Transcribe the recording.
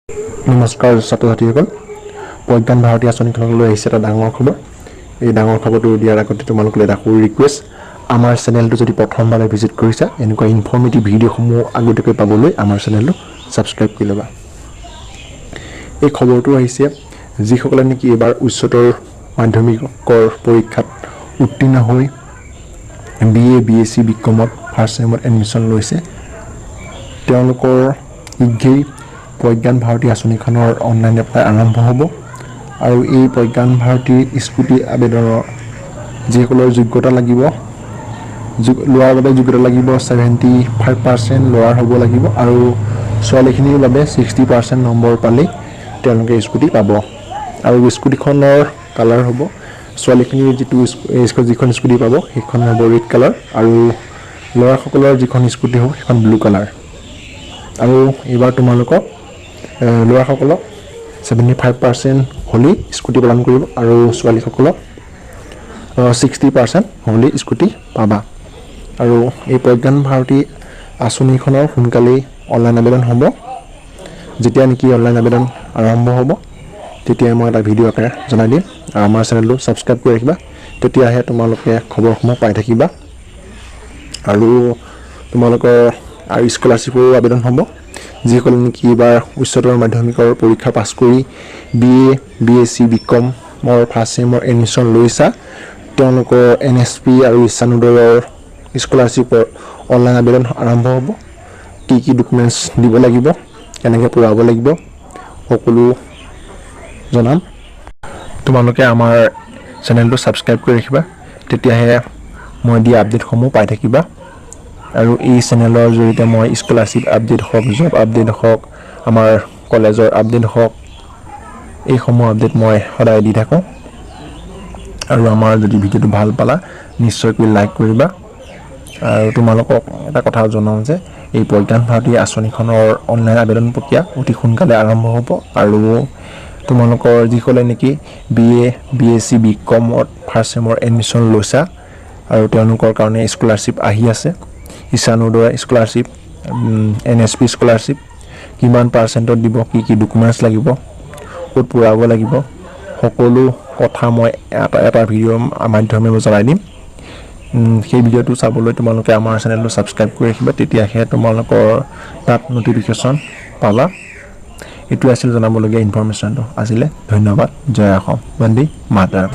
নমস্কাৰ ছাত্ৰ ছাত্ৰীসকল, প্ৰজ্ঞান ভাৰতী আঁচনিখনক লৈ আহিছে এটা ডাঙৰ খবৰ। এই ডাঙৰ খবৰটো দিয়াৰ আগতে তোমালোকলৈ এটা সৰু ৰিকুৱেষ্ট। আমাৰ চেনেলটো যদি প্ৰথমবাৰে ভিজিট কৰিছা, এনেকুৱা ইনফৰ্মেটিভ ভিডিঅ'সমূহ আগতীয়াকৈ পাবলৈ আমাৰ চেনেলটো ছাবস্ক্ৰাইব কৰি ল'বা। এই খবৰটো আহিছে, যিসকলে নেকি এইবাৰ উচ্চতৰ মাধ্যমিকৰ পৰীক্ষাত উত্তীৰ্ণ হৈ B A, B S C, B কমত ফাৰ্ষ্ট ছেমত এডমিশ্যন লৈছে, তেওঁলোকৰ শীঘ্ৰেই প্ৰজ্ঞান ভাৰতী আঁচনিখনৰ অনলাইন এপ্লাই আৰম্ভ হ'ব। আৰু এই প্ৰজ্ঞান ভাৰতী স্কুটি আবেদনৰ যিসকলৰ যোগ্যতা লাগিব, লোৱাৰ বাবে যোগ্যতা লাগিব 75% ল'ৰাৰ হ'ব লাগিব আৰু ছোৱালীখিনিৰ বাবে 60% নম্বৰ পালেই তেওঁলোকে স্কুটি পাব। আৰু স্কুটিখনৰ কালাৰ হ'ব, ছোৱালীখিনিৰ যিটো যিখন স্কুটি পাব সেইখন হ'ব ৰেড কালাৰ আৰু ল'ৰাসকলৰ যিখন স্কুটি হ'ব সেইখন ব্লু কালাৰ। আৰু এইবাৰ তোমালোকক ল'ৰাসকলক 75% হ'লেই স্কুটি প্ৰদান কৰিব আৰু ছোৱালীসকলক 60% হ'লেই স্কুটি পাবা। আৰু এই প্ৰজ্ঞান ভাৰতী আঁচনিখনৰ সোনকালেই অনলাইন আবেদন হ'ব। যেতিয়া নেকি অনলাইন আবেদন আৰম্ভ হ'ব, তেতিয়াই মই এটা ভিডিঅ' আকাৰে জনাই দিম। আৰু আমাৰ চেনেলটো ছাবস্ক্ৰাইব কৰি ৰাখিবা, তেতিয়াহে তোমালোকে খবৰসমূহ পাই থাকিবা। আৰু তোমালোকৰ আৰু স্কলাৰশ্বিপৰো আবেদন হ'ব। যিসকলে নেকি এইবাৰ উচ্চতৰ মাধ্যমিকৰ পৰীক্ষা পাছ কৰি B A, B S C, B কমৰ ফাৰ্ষ্ট ছেমৰ এডমিশ্যন লৈছা, তেওঁলোকৰ এন এছ পি আৰু ঈশান উদয়ৰ স্কলাৰশ্বিপৰ অনলাইন আবেদন আৰম্ভ হ'ব। কি কি ডকুমেণ্টছ দিব লাগিব, কেনেকৈ পূৰাব লাগিব, সকলো জনাম। তোমালোকে আমাৰ চেনেলটো ছাবস্ক্ৰাইব কৰি ৰাখিবা, তেতিয়াহে মই দিয়া আপডেটসমূহ পাই থাকিবা। আৰু এই চেনেলৰ জৰিয়তে মই স্কলাৰশ্বিপ আপডেট হওক, জব আপডেট হওক, আমাৰ কলেজৰ আপডেট হওক, এইসমূহ আপডেট মই সদায় দি থাকোঁ। আৰু আমাৰ যদি ভিডিঅ'টো ভাল পালা, নিশ্চয়কৈ লাইক কৰিবা। আৰু তোমালোকক এটা কথা জনাওঁ যে এই প্ৰজ্ঞান ভাৰতী আঁচনিখনৰ অনলাইন আবেদন প্ৰক্ৰিয়া অতি সোনকালে আৰম্ভ হ'ব। আৰু তোমালোকৰ যিসকলে নেকি B A, B S C, B কমত ফাৰ্ষ্ট ছেমৰ এডমিশ্যন লৈছা আৰু তেওঁলোকৰ কাৰণে স্কলাৰশ্বিপ আহি আছে, Ishan Uday scholarship, N S P scholarship কিমান পাৰ্চেণ্টত দিব, কি কি ডকুমেণ্টছ লাগিব, ক'ত পূৰাব লাগিব, সকলো কথা মই এটা এটা ভিডিঅ'ৰ মাধ্যমেৰে মই জনাই দিম। সেই ভিডিঅ'টো চাবলৈ তোমালোকে আমাৰ চেনেলটো ছাবস্ক্ৰাইব কৰি ৰাখিবা, তেতিয়াহে তোমালোকৰ তাত ন'টিফিকেশ্যন পাবা। এইটোৱে আছিল জনাবলগীয়া ইনফৰ্মেশ্যনটো আজিলৈ। ধন্যবাদ। জয় অসম, বন্দে মাতৰম।